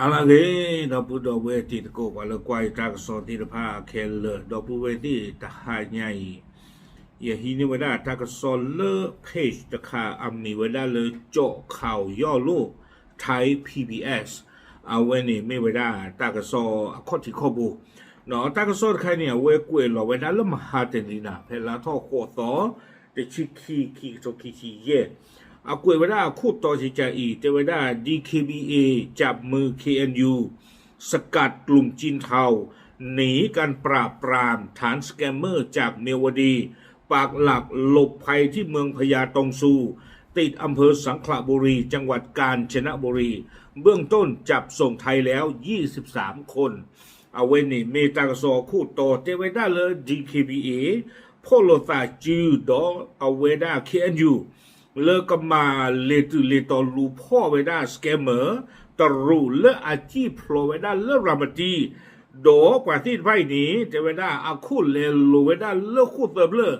အါလၢအဂ့ၤ ဒီပုၢ်ဒီဝဲၢ်တံၤသကိး ပှၤလၢကွၢ်ယတၢ်ကစီၣ်သ့ၣ်တဖၣ်ခဲလၢာ် ဒီပုၢ်ဝဲၢ်သ့ၣ်တဟါညါအံၤ ယဟံးန့ၢ်ဝဲဒၣ်တၢ်ကစီၣ်လၢ page တခါ အမံၤဝဲဒၣ်လၢ ကၠီၣ်ခးယီၣ်လိၣ် Thai P B S အဝဲန့ၣ်မ့ၢ်ဝဲဒၣ်တၢ်ကစီၣ်အခီၣ်ထံးခီၣ်ဘိ တၢ်ကစီၣ်တခါန့ၣ် အဝဲကွဲးလီၤဝဲဒၣ်လၢမဟါတနံၤနၤ ဖဲလါထီၣ်ဃိးသီ တဆံခံ ခံကထိခံဆံယဲၢ် အကွဲးဝဲဒၣ်အခိၣ်တီစံးကါအံၤ တဲဝဲဒၣ် D K B A จับมือ K N U สกัดกลุ่มจีนเทา หนีการปราบปราม ฐาน scammer จากเมียวดี ปักหลักหลบภัยที่เมืองพญาตองซู ติดอำเภอสังขละบุรี จังหวัดกาญจนบุรี เบื้องต้นจับส่งไทยแล้ว ยี่สิบสามคน အဝဲန့ၣ်မ့ၢ်တၢ်ကစီၣ်အခိၣ်တီ တဲဝဲဒၣ်လၢ D K B A ဖီၣ်လိာ်သးစုဒီးအဝဲဒၣ် K N U လၢကမၤလဲၤတုၤလဲၤတီၤလူၤဖီၣ်ဝဲဒၣ် scammer တရူးလၢအစံၣ်ဖျိးဝဲဒၣ်လၢရၤမတံ ဒီးပှၤသ့ၣ်တဖၣ်အံၤန့ၣ် တဲဝဲဒၣ်အခိၣ်လဲၤလိာ်ဝဲဒၣ်လၢဃိၣ်သၢဖျၢၣ်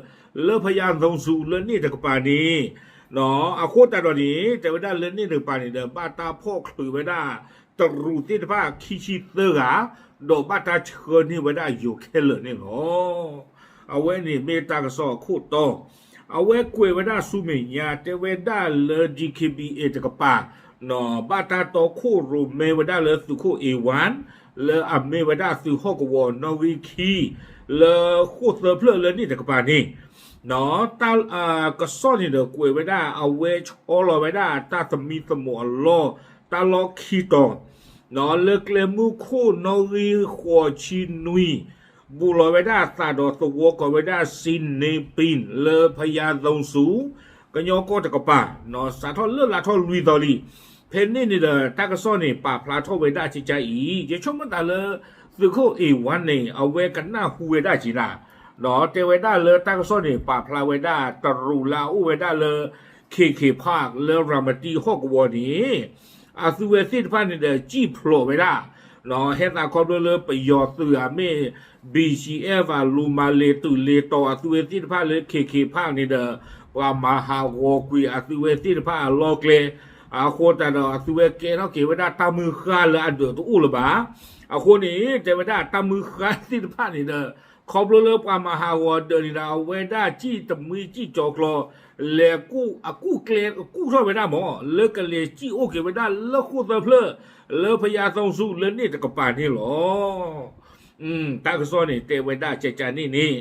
လၢဖယါသီစူၤလၢန့ၣ်တကပၤန့ၣ် အဃိသတးဒီးန့ၣ် တဲဝဲဒၣ်လၢန့ၣ်တကပၤန့ၣ်ဒီး ဘၣ်တၢ်ဖီၣ်ချုးဝဲဒၣ် တရူးသ့ၣ်တဖၣ်ခံဆံသၢဂၤ ဒီးဘၣ်တၢ်ဆှၢန့ၢ်ဝဲဒၣ်ယိၤခဲလၢာ်န့ၣ်လီၤ. အဝဲန့ၣ်မ့ၢ်တၢ်ကစီၣ်အခိၣ်တီ အဝဲကွဲးဝဲဒၣ်ဆူမဲာ်ညါ တဲဝဲဒၣ်လၢ D K B A တကပၤ ဘၣ်တၢ်တီခိၣ်ရိၣ်မဲဝဲဒၣ်လၢသုးခိၣ် A one လၢအမ့ၢ်ဝဲဒၣ်သုးဟီၣ်ကဝီၤနီၣ်ဂံၢ်ခံ လၢဃိၣ်သၢဖျၢၣ်လၢန့ၣ်တကပၤန့ၣ် တၢ်ကစီၣ်န့ၣ်ဒီး ကွဲးဝဲဒၣ်အဝဲဆီလီၤဝဲဒၣ်တၢ်သမံသမိးအလီၢ် တၢ်လီၢ်ခံတီၤ လၢကျဲမုၢ်ခိၣ်နီၣ်ဂံၢ်ဃိးဆံနွံ ဘူးလီၤဝဲဒၣ်အသးဒီးသဝီကိးဝဲဒၣ် စံန့ပံ လၢဖယါသီစူၤ ကညီကီၢ်တကပၤ စးထီၣ်လၢလါထီၣ်လွံၢ်သီလံ. ဖဲန့ၣ်န့ၣ်ဒီး တၢ်ကစီၣ်န့ၣ် ပာ်ဖျါထီၣ်ဝဲဒၣ်ကကါအံၤ ယဆိကမိၣ်သးလၢ သုးခိၣ် A one န့ၣ် အဝဲကနၢ်ဟူဝဲဒၣ်က့ၤနၤ ဒီးတဲဝဲဒၣ်လၢတၢ်ကစီၣ်န့ၣ် ပာ်ဖျါဝဲဒၣ်တရူးလၢအအိၣ်ဝဲဒၣ်လၢ K K Park လၢရၤမတံဟီၣ်ကဝီၤန့ၣ် အသုဝဲသ့ၣ်တဖၣ်န့ၣ်ဒီး စံၣ်ဖျိးဝဲဒၣ် ဟဲသးခီဖျိလၢပယီၤသုးအမ့ၢ် B G F အလူၤမၤလဲၤတုၤလဲၤတီၤအသုဝဲသ့ၣ်တဖၣ်လၢ K K Park န့ၣ်ဒီး ပှၤမၤဟးဂီၤကွံာ်အသုဝဲသ့ၣ်တဖၣ်အလီၢ်ကျဲ အဃိသတးဒီးအသုဝဲကဲထီၣ်က့ၤဝဲဒၣ်တၢ်မုၢ်ဃၢ်လၢအဒၢးတအိၣ်လၢၤဘၣ်. အဃိန့ၣ် တဲဝဲဒၣ်တၢ်မုၢ်ဃၢ်သ့ၣ်တဖၣ်န့ၣ်ဒီး ခီဖျိလၢပှၤမၤဟးဂီၤဒၢးန့ၣ်ဒီး အဝဲဒၣ်စံၣ်တမှံစံၣ်ကၠီၤကျီၤ လဲၤကူၣ်အကူၣ်ကျဲကူၣ်ထီၣ်ဝဲဒၣ်မး လၢကလဲၤစံၣ်အိၣ်က့ၤဝဲဒၣ်လၢဃိၣ်သၢဖျၢၣ် လၢဖယါသီစူၤလၢန့ၣ်တကပၤန့ၣ်လီၤ. တၢ်ကစီၣ်န့ၣ် တဲဝဲဒၣ်ကကါန့ၣ်န့ၣ်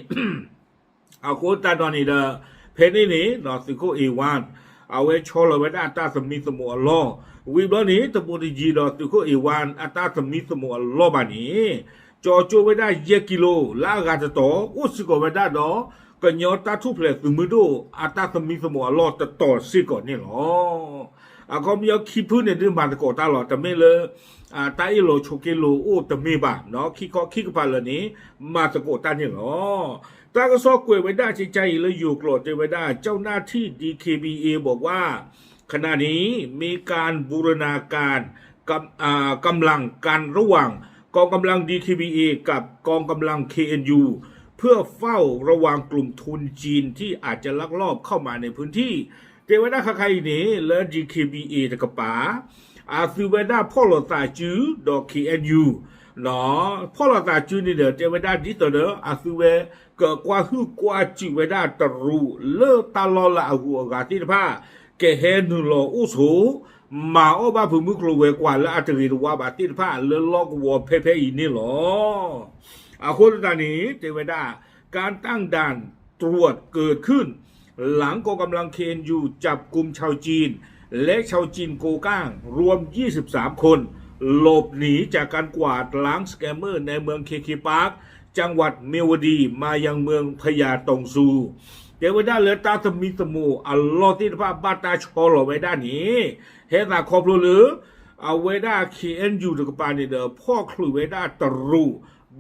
အဃိသတးဒီးန့ၣ်ဒီး ဖဲန့ၣ်န့ၣ် သုးခိၣ် A one အဝဲဆီလီၤဝဲဒၣ်တၢ်သမံသမိးအလီၢ် ဝံၤဘျီန့ၣ် တဘိးတယံၤဒီးသုးခိၣ် A one အတၢ်သမံသမိးအလီၢ်ဘၣ်န့ၣ် ကၠီကၠိဝဲဒၣ်ယဲၢ်ကံလိ လၢအဂၤတတီၤ အိၣ်စ့ၢ်ကီးဝဲဒၣ်ဒီး ကညီတၢ်ထူၣ်ဖျဲးသုးမုၢ်ဒိၣ် အတၢ်သမံသမိးအလီၢ်တတီၤစ့ၢ်ကီးန့ၣ်လီၤ. အခီပညီခံဖုန့ၣ်ဒုးမၤသကိးတၢ်လီၤ. တမ့ၢ်လၢ တၢ်အ့ၣ်လိာ်ဆိးက့လိာ်အိၣ်တမ့ၢ်ဘၣ်, ခံခီခံကပၤလၢာ်န့ၣ် မၤသကိးတၢ်န့ၣ်လီၤ. တၢ်ကစီၣ်ကွဲးဝဲဒၣ်ကကါအံၤလၢယိၤကျိာ်တဲဝဲဒၣ် เจ้าหน้าที่ D K B A บอกว่า ขณะนี้มีการบูรณาการ กำ อ่า กำลังกันระหว่างกองกำลัง ดี เค บี เอ กับกองกำลัง เค เอ็น ยู เพื่อเฝ้าระวังกลุ่มทุนจีนที่อาจจะลักลอบเข้ามาในพื้นที่ တဲဝဲဒၣ်ခါခါအံၤန့ၣ် လၢ DKBA တကပၤ အသုဝဲဒၣ်ဖီၣ်လိာ်သးစုဒီး KNU ဖီၣ်လိာ်သးစုန့ၣ်ဒီး တဲဝဲဒၣ်ဒ်သိးဒီး အသုဝဲကကွၢ်ဟုၣ်ကွၢ်စူၣ်ဝဲဒၣ်တရူးလၢတၢ်လီၢ်လၢအဂုၤအဂၤသ့ၣ်တဖၣ် ကဟဲနုာ်လီၤအိၣ်ဆိး မၤအီၣ်ဘၣ်ဖုးမုၢ်ကျိၤဝဲၤကွာ်လၢအတဂ့ၤတဝါဘၣ်သ့ၣ်တဖၣ် လၢလီၢ်ကဝီၤဖဲဖဲအံၤန့ၣ်လီၤ. အဃိသတးန့ၣ် တဲဝဲဒၣ် การตั้งด่านตรวจเกิดขึ้น หลังกองกำลัง เคเอ็นยู จับกุมชาวจีน และชาวจีนโกก้างรวม ยี่สิบสาม คน หลบหนีจากการกวาดล้างสแกมเมอร์ในเมืองเคเคปาร์ค จังหวัดเมียวดี มายังเมืองพญาตองซู တဲဝဲဒၣ်လၢတၢ်သမံသမိးအလီၢ်သ့ၣ်တဖၣ်ဘၣ်တၢ်ဆီလီၤဝဲဒၣ်န့ၣ် ဟဲသးခီဖျိလၢ အဝဲဒၣ် KNU တကပၤန့ၣ်ဒီး ဖီၣ်ချုးဝဲဒၣ်တရူး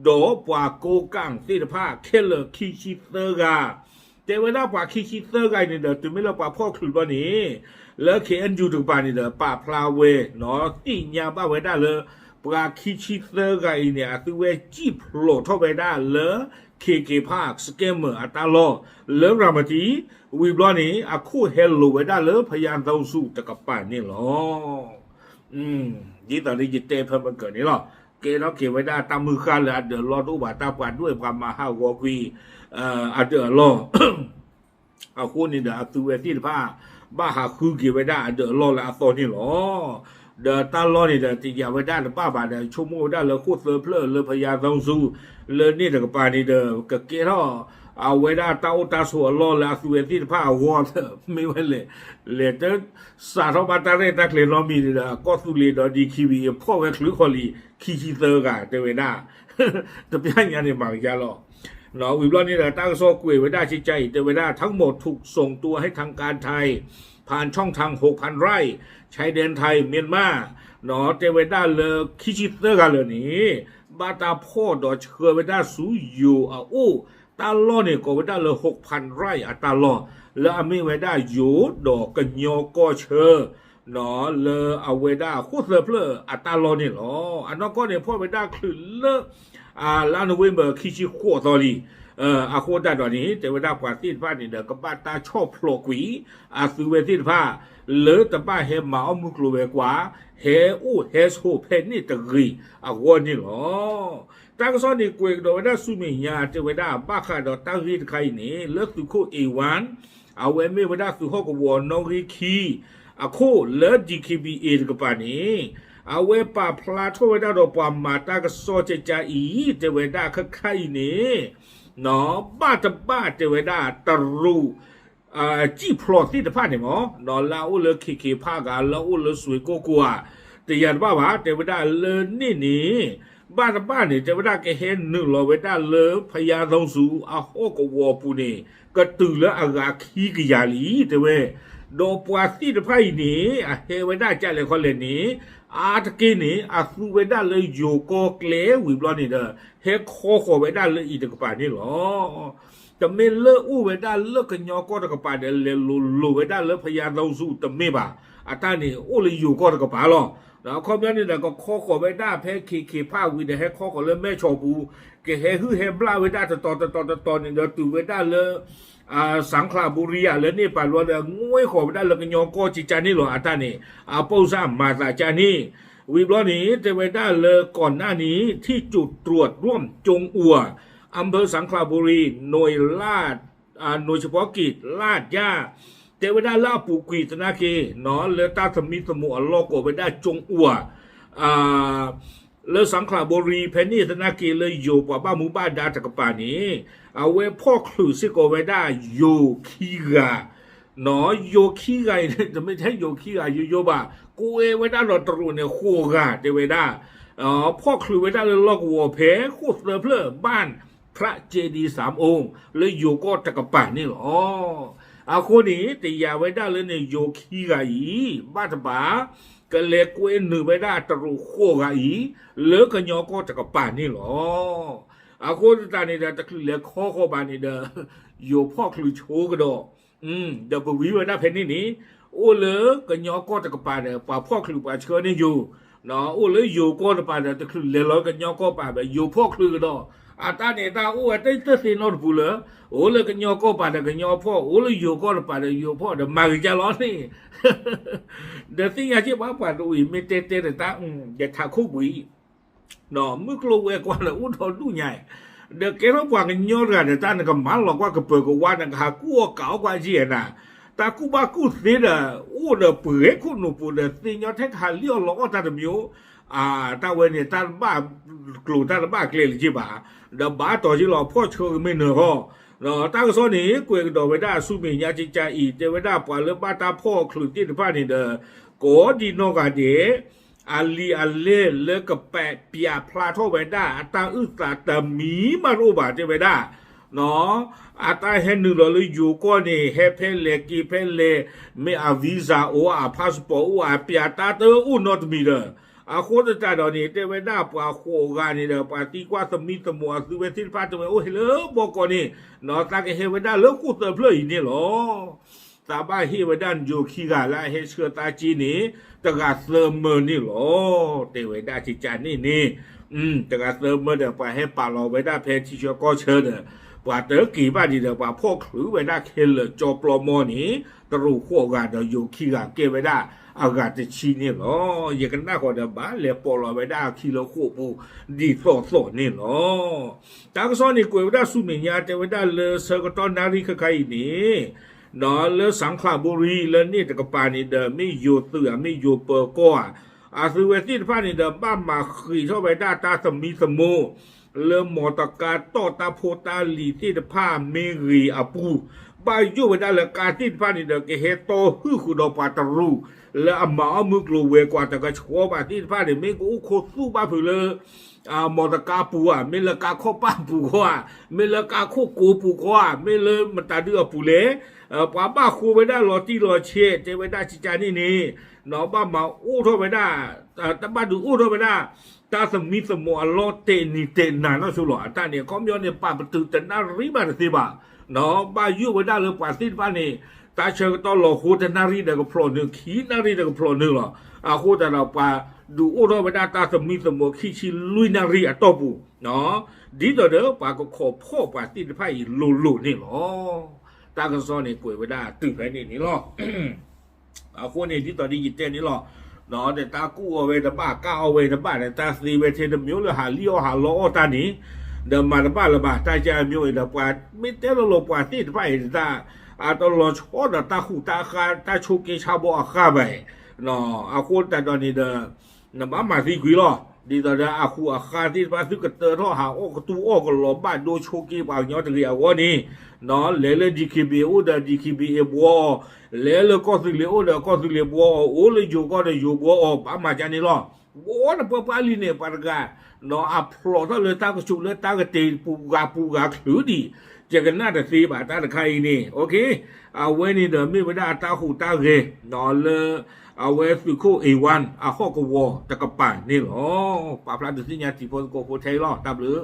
ဒီးပှၤကိးကၣ်သ့ၣ်တဖၣ်ခဲလၢာ်ခံဆံသၢဂၤ တဲဝဲဒၣ်ပှၤခံဆံသၢဂၤအံၤန့ၣ်ဒီး တုၤမ့ၢ်လၢပှၤဖီၣ်ချုးဘျီန့ၣ် လၢ KNU တကပၤန့ၣ်ဒီး ပာ်ဖျါဝဲ သ့ၣ်ညါဘၣ်ဝဲဒၣ်လၢ ပှၤခံဆံသၢဂၤအံၤန့ၣ် အသုဝဲစံၣ်ဖျိးထီၣ်ဝဲဒၣ်လၢ KK Park scammer အတၢ်လီၢ် လၢရၤမတံ ဝံၤဘျီန့ၣ် အခိၣ်ဟဲလိာ်ဝဲဒၣ်လၢ ဖယါသီစူၤ တကပၤန့ၣ်လီၤ. ဒ်သိးဒီးယတဲဖဲမကၢၢ်န့ၣ်လီၤ. ကဲထီၣ်က့ၤဝဲဒၣ်တၢ်မုၢ်ဃၢ်လၢအဒၢးလီၢ်တအိၣ်ဘၣ် တၢ်ပှၤဒွဲၣ်ပှၤမၤဟးဂီၤကွံာ် အဒၢးအလီၢ် အဃိန့ၣ်ဒီး အသုဝဲသ့ၣ်တဖၣ် ဘၣ်ဟးဃုက့ၤဝဲဒၣ်အဒၢးအလီၢ်လၢအသီန့ၣ်လီၤ. ဒီးတၢ်လီၢ်န့ၣ်ဒီး တယာ်ဝဲဒၣ်တဘၣ်ဘၣ်ဒီး ဆိကမိၣ်ဝဲဒၣ်လၢဃိၣ်သၢဖျၢၣ်လၢဖယါသီစူၤ လၢန့ၣ်တကပၤန့ၣ်ဒီး ကကဲထီၣ် အဝဲဒၣ်တၢ်အိၣ်တၢ်ဆိးအလီၢ်လၢအသုဝဲသ့ၣ်တဖၣ်အဂီၢ် မ့ၢ်ဝဲလဲၣ်, လဲၤတ စးထီၣ်ဘၣ်တၢ်ရဲၣ်တၢ်ကျဲၤနီတမံၤဒီး ကီၢ်သူလ့ၤဒီး ဒီခံဘံအံၤ ဖီၣ်ဝဲချုးခီၣ်လံ ခံဆံသၢဂၤ တဲဝဲဒၣ် တပျၢ်ညါန့ၣ်မၤကယါလီၤ. ဝံၤဘျီန့ၣ်ဒီး တၢ်ကစီၣ်ကွဲးဝဲဒၣ်ကကါအံၤ တဲဝဲဒၣ် ทั้งหมดถูกส่งตัวให้ทางการไทย ผ่านช่องทางหกพันไร่ ชายแดนไทยเมียนมา တဲဝဲဒၣ်လၢခံဆံသၢဂၤလၢာ်န့ၣ် ဘၣ်တၢ်ဖီၣ်ဒီးဆှၢဝဲဒၣ်ဆူယိၤအအိၣ် တၢ်လီၢ်န့ၣ် ကိးဝဲဒၣ်လၢ หกพันไร่ အတၢ်လီၢ် လၢအမ့ၢ်ဝဲဒၣ်ယိၤဒီးကညီကီၢ်ဆၢ လၢအဝဲဒၣ်ဃိၣ်သၢဖျၢၣ်အတၢ်လီၢ်န့ၣ်လီၤ. အနီၢ်ကီၢ်န့ၣ် ဖီၣ်ဝဲဒၣ်ချုးလၢ လါနိၣ်ဝ့ဘၢၣ် ခံဆံဃိးသီလံ. အဃိသတးဒီးန့ၣ် တဲဝဲဒၣ်ပှၤသ့ၣ်တဖၣ်န့ၣ်ဒီး ကဘၣ်တၢ်ဆီၣ်ဖျိးကွံာ် အသုဝဲသ့ၣ်တဖၣ် လၢတဘၣ်ဟဲမၤအီၣ်မုၢ်ကျိၤဝဲၤကွာ် ဟဲအိၣ်ဟဲဆိးဖဲန့ၣ်တဂ့ၤအဂီၢ်န့ၣ်လီၤ. တၢ်ကစီၣ်န့ၣ် ကွဲးကဒီးဝဲဒၣ်ဆူမဲာ်ညါ တဲဝဲဒၣ်ဘၣ်ဃးဒီးတၢ်ဂ့ၢ်တခါအံၤန့ၣ် လၢသုးခိၣ် A one အဝဲမ့ၢ်ဝဲဒၣ်သုးဟီၣ်ကဝီၤနီၣ်ဂံၢ်ခံ အခိၣ်လၢ D K B A တကပၤန့ၣ် အဝဲပာ်ဖျါထီၣ်ဝဲဒၣ်ဒီးပှၤမၤတၢ်ကစီၣ်ကကါအံၤ တဲဝဲဒၣ်ခါခါအံၤန့ၣ် ဘၣ်တဘၣ်တဲဝဲဒၣ်တရူး စံၣ်ဖျိးသ့ၣ်တဖၣ်န့ၣ်မ့ၢ် လၢအအိၣ်လၢ ခ့ခ့ဖးဂၤ လၢအအိၣ်လၢစွ့ကိၢ်ကိၢ်ဧါ တယာ်တဘၣ်ဘၣ် တဲဝဲဒၣ်လၢန့ၣ်န့ၣ် ဘၣ်တဘၣ်န့ၣ် တဲဝဲဒၣ်ကဟဲနုာ်လီၤဝဲဒၣ်လၢဖယါသီစူၤအဟီၣ်ကဝီၤပူၤန့ၣ် ကတုၤလၢအဂၤခံကယၤလံ တဲဝဲ ဒီးပှၤသ့ၣ်တဖၣ်အံၤန့ၣ် အဟဲဝဲဒၣ်ကလဲၣ်ခီလဲၣ်န့ၣ် အါတက့ၢ်န့ၣ် အသူဝဲဒၣ်လၢယိၤကီၢ်ကျဲဝံၤဘျီန့ၣ်ဒီး ဟဲခီဃီၤဝဲဒၣ်လၢအံၤတကပၤန့ၣ်လီၤ. တမ့ၢ်လၢအိၣ်ဝဲဒၣ်လၢကညီကီၢ်တကပၤဒီး လဲၤလိၤလိၤဝဲဒၣ်လၢဖယါသီစူၤတမ့ၢ်ဘၣ်. အတၢ်န့ၣ်အိၣ်လၢယိၤကီၢ်တကပၤလီၤ. ဒီးအခီပညီန့ၣ်ဒီး ကခီဃီၤဝဲဒၣ်ဖဲ ခ့ခ့ဖးဝံၤဒီး ဟဲခီဃီၤလၢမဲၢ်ဆီးပူၤ ကဟဲဟုၣ်ဟဲဘျၣ်ဝဲဒၣ်တတီၤတတီၤတတီၤန့ၣ်ဒီး တုၤဝဲဒၣ်လၢ စၣ်ခလးဘူရံယၤ လၢန့ၣ်ပာ်လီၤဒီး ငွ့ဃီၤဝဲဒၣ်လၢကညီကီၢ်ကကါန့ၣ်လီၤ. အတၢ်န့ၣ် အပိၢ်စၣ်မၤသးကါန့ၣ် ဝံၤဘျီန့ၣ် တဲဝဲဒၣ်လၢကီၢ်နၢ်န့ၣ် ထံၣ်ကၠိၣ်တြူးဒွမ်ကၠိအူၤ အၣ်ဘၢၣ်စၣ်ခလးဘူရံ နွံလ နွံဆံပီက့ၤလၢ်ယါ တဲဝဲဒၣ်လၢအပူၤကွံာ်သနာ်က့ လၢတၢ်သမံသမိးအလီၢ်ကိးဝဲဒၣ်ကၠိအူၤ လၢစၣ်ခလးဘူရံ ဖဲန့ၣ်သနာ်က့လၢယိၤပှၤဘၣ်မူဘၣ်ဒါတကပၤန့ၣ် အဝဲဖီၣ်ချုးစ့ၢ်ကီးဝဲဒၣ်ယိၤခံဂၤ ယိၤခံဂၤအံၤန့ၣ် တမ့ၢ်ထဲယိၤခံဂၤယိယိဘၣ် ကွဲးဝဲဒၣ်ဒီးတရူးန့ၣ်ဃိးဂၤတဲဝဲဒၣ် ဖီၣ်ချုးဝဲဒၣ်လၢလီၢ်ကဝီၤဖဲဃိၣ်သၢဖျၢၣ် ဘၣ်ဖျးကဲဒံစၣ်အိၣ် လၢယိၤကီၢ်တကပၤန့ၣ်လီၤ. အဃိန့ၣ် တယာ်ဝဲဒၣ်လၢန့ၣ် ယိၤခံဂၤအံၤ ဘၣ်တဘၣ် ကလဲၤကွဲနုာ်ဝဲဒၣ်တရူးဃိးဂၤအံၤ လၢကညီကီၢ်တကပၤန့ၣ်လီၤ. အဃိသတးန့ၣ်ဒီး တချုးလဲၤခီဃီၤဘၣ်န့ၣ်ဒီး ယိၤဖီၣ်ချုးဆိကဒီး ဒီးပဝံဝဲဒၣ်ဖဲန့ၣ်န့ၣ် အိၣ်လၢကညီကီၢ်တကပၤဒီး ပှၤဖီၣ်ချုးပှၤဆှၢန့ၢ်ယိၤ, အိၣ်လၢယိၤကီၢ်တကပၤဒီး တချုးလဲၤလီၤကညီကီၢ်ပၤဘၣ် ယိၤဖီၣ်ချုးကဒီး, အတၢ်န့ၣ်တၢ်အိၣ်ဝဲတသ့နီတပူၤလၢ အိၣ်လၢကညီကီၢ်ပၤဒီးကညီဖီၣ်, အိၣ်လၢယိၤကီၢ်တကပၤဒီးယိၤဖီၣ်ဒီးမၤကစၢ်လီၤန့ၣ် ဒီးသ့ၣ်ညါက့ဘၣ်ပှၤတအိၣ်အံၤ မ့ၢ်တဲတဲတၢ် ယထးခိၣ်ဘှံး မုၢ်ကျိၤဝဲၤကွာ်ဒီးအိၣ်ထီၣ်ဒူၣ်ညါ, ဒီးကဲထီၣ်ပှၤကညီတဂၤဒီး တၢ်နကမၤလီၤကွၢ်ကပၢၤကဝါ နကဟးကူၣ်အီၣ်ကးအီၣ်ကွၢ်က့ၤနၤ, တၢ်ကူၣ်ဘၣ်ကူၣ်သ့ဒီး အိၣ်ဒီးပှဲၤခိၣ်နူာ်ပူၤဒီး သ့ၣ်ညါထဲကဟးလံၣ်အီၣ်လီအီၣ်တၢ်တမံၤ, တၢ်ဝဲန့ၣ် တၢ်တဘၣ်ကျိၤတၢ်တဘၣ်ကျဲလၢၤက့ဘၣ်, ဒီးဘၣ်တီၤက့ၤလီၤဖီၣ်ဆၢကမ့ၢ်နၢၤဃီ, တၢ်ကစီၣ်န့ၣ် ကွဲးကဒီးဝဲဒၣ်ဆူမဲာ်ညါကကါအံၤ တဲဝဲဒၣ်ပှၤလၢဘၣ်တၢ်ဖီၣ်ချုးသ့ၣ်တဖၣ်န့ၣ်ဒီး ကိးဒံနီၢ်ဂၤဒဲး အလံာ်အလဲၢ်လၢကပျးဖျါထီၣ်ဝဲဒၣ်အတၢ်အုၣ်သးတမံၤမးတအိၣ်ဘၣ် တဲဝဲဒၣ်, အတၢ်ဟဲနုာ်လီၤလၢယိၤကီၢ်န့ၣ် ဟဲဖဲလဲၣ်က့ၤဖဲလဲၣ်, မ့ၢ်အ visa အိၣ် အ passport အိၣ် အပျးတၢ်တအိၣ်နီတမံၤဒီး, အဃိသတးဒီးန့ၣ် တဲဝဲဒၣ်ပှၤဃိးဂၤန့ၣ်ဒီး ပှၤသံကွၢ်သမံသမိးအသုဝဲသ့ၣ်တဖၣ်တဲဝဲအိၣ်ဟဲလၢဘီကီးန့ၣ်, တၢ်ကဟဲဝဲဒၣ်လၢဃိၣ်သၢဖျၢၣ်အံၤန့ၣ်လီၤ. သးဘၣ်ဟ့ၣ်ဝဲဒၣ်ယိၤခံဂၤလၢအဟဲဆှၢသးက့န့ၣ် တဂၤသၢမၢန့ၣ်လီၤ. တဲဝဲဒၣ်ကကါန့ၣ်န့ၣ်, တဂၤသၢမၢဒီးပှၤဟဲပာ်လီၤဝဲဒၣ်ဖဲထံဆၢကီၢ်ဆၢဒီး, ပှၤတက့ၤဘၣ်ဒံးဒီး ပှၤဖီၣ်ချုးဝဲဒၣ်ခဲလၢာ်ကၠီပျီမီန့ၣ် တရူးဃိးဂၤဒီးယိၤခံဂၤကဲဝဲဒၣ်အဂၤတဆံန့ၣ်လီၤ. ယကနၣ်ဃီဒီး ဘၣ်လဲၤပိာ်လီၤဝဲဒၣ်အခံလၢဃိာ်ပူၤ ဒ်သိးသိးန့ၣ်လီၤ. တၢ်ကစီၣ်န့ၣ် ကွဲးဝဲဒၣ်ဆူမဲာ်ညါ တဲဝဲဒၣ်လၢဆၢကတီၢ်နၣ်ရံၣ်ခဲခါအံၤန့ၣ် လၢစၣ်ခလးဘိရံ လၢန့ၣ်တကပၤန့ၣ်ဒီး မ့ၢ်ယိၤသုးဧါ မ့ၢ်ယိၤပၢၤကီၢ်ဧါ, အသုဝဲသ့ၣ်တဖၣ်န့ၣ်ဒီး ဘၣ်မၤဃံးထီၣ်ဝဲဒၣ်တၢ်သမံသမိး လၢမီၢ်တကါတီၣ်တၢ်ဖိတၢ်လံၤသ့ၣ်တဖၣ်မ့ၢ်ဂ့ၤအပူၤ, ဘၣ်ယိၣ်ဝဲဒၣ်လၢကါသ့ၣ်တဖၣ်န့ၣ်ဒီး ကဟဲတီၢ်ဟုၣ်ဃုာ်ဒီးပှၤတရူး လၢအမၤအီၣ်မုၢ်ကျိၤဝဲၤကွာ်တကဆှီဘၣ်သ့ၣ်တဖၣ်န့ၣ် မ့ၢ်ကအိၣ်ခူသူၣ်ဘၣ်ဖုးလၢ မီၢ်တကါပူၤဧါ, မ့ၢ်လၢကါခီၣ်ပၢ်ပူၤဃီဧါ, မ့ၢ်လၢကါခိၣ်ကိးပူၤဃီဧါ, မ့ၢ်လၢမတၤဒုအပူၤလဲၣ်, ပှၤဘၣ်ဃိဝဲဒၣ်လီၤတံၢ်လီၤဆဲး တဲဝဲဒၣ်ကကန့ၣ်န့ၣ်, ဘၣ်မၤအိၣ်ထီၣ်ဝဲဒၣ် တဘၣ်ဒုးအိၣ်ထီၣ်ဝဲဒၣ် တၢ်သမံသမိးအလီၢ်တဲာ်နံၤတဲာ်နၤနီၢ်ဆိလီၤ. အတၢ်န့ၣ် အခီပညီန့ၣ် ပာ်ပတုာ်တနၣ်ရံၣ်ဘၣ်တသ့ဘၣ်, ဘၣ်ယိၣ်ဝဲဒၣ်လၢပှၤသ့ၣ်တဖၣ်န့ၣ် တၢ်ဆၢကတီၢ်လီၤဃိတနၣ်ရံၣ်ဒီးကဖျိးနုာ် ခံနၣ်ရံၣ်ဒီးကဖျိးနုာ်လီၤ. အဃိသတးဒီး ပှၤဒုးအိၣ်ထီၣ်ဝဲဒၣ်တၢ်သမံသမိးခံဆံလွံၢ်နၣ်ရံၣ်အတီၢ်ပူၤ, ဒ်သိးဒီးပှၤကခိးဖီၣ်ပှၤသ့ၣ်တဖၣ်အံၤလိၤလိၤန့ၣ်လီၤ. တၢ်ကစီၣ်န့ၣ် ကွဲးဝဲဒၣ်တုၤဖဲန့ၣ်န့ၣ်လီၤ. အဃိန့ၣ် ဒ်သိးဒ်ယတဲန့ၣ်လီၤ, ဒီးတၢ်ကူၣ်အီၤဝဲတဘၣ် ကၢ်အီၤဝဲတဘၣ်ဒီး တၢ်သ့ဝဲထဲတမံၤလၢဟးလံၣ်အီၣ်ဟးလီအီၣ်တၢ်န့ၣ်, ဒီးမၤတဘၣ်လၢၤဘၣ် တၢ်ကါအမျိုးအံၤဒီး ပှၤမ့ၢ်တဲလိၤလိၤပှၤသ့ၣ်တဖၣ်အံၤတၢ် အတလီၤဆီဒီးတၢ်ဟူးတၢ်ဃါ တၢ်ဆိးက့ဆါဘီအဃၢ်ဘၣ်, အဃိသတးဒီးန့ၣ်ဒီး နဘၣ်မၤသံကွံာ်လီၤ. ဒ်သိးဒီးအဟူးအဃါသ့ၣ်တဖၣ် သုကတၢထီၣ်ဟးအီၣ်ကတူၢ်အီၣ်ကလီၤဘၣ်ဒိဆိးက့ပှၤကညီတဂ့ၤအဂီၢ်န့ၣ်, လဲၤလၢ DKBA အိၣ်ဒီး DKBA ဘှီအီၤ, လဲၤလၢကီၢ်သူလ့ၤအိၣ်ဒီးကီၢ်သူလ့ၤဘှီအီၤ, အိၣ်လၢယိၤကီၢ်ဒီးယိၤဘှီအီၤ, ဘၣ်မၤကန့ၣ်လီၤ. ဘှီနပှၤပှၤလံန့ၣ် ပှၤတဂၤ အဖျိးထီၣ်လၢတၢ်ကဆူးလၢတၢ်ကတဲာ်ပူၤဂၤပူၤဂၤချုးဒံး, ယကနၣ်တသ့ဘၣ်တၢ်တခါအံၤန့ၣ်, အဝဲန့ၣ်ဒီးမ့ၢ်ဝဲဒၣ်အတၢ်ဟူးတၢ်ဂဲၤ လၢ အဝဲသုးခိၣ် A one အဟီၣ်ကဝီၤတကပၤန့ၣ်လီၤ. ပာ်ဖျါဒုးသ့ၣ်ညါတံၤဖိသကိးဖိထဲအံၤလီၤ. တၢ်ဘျုး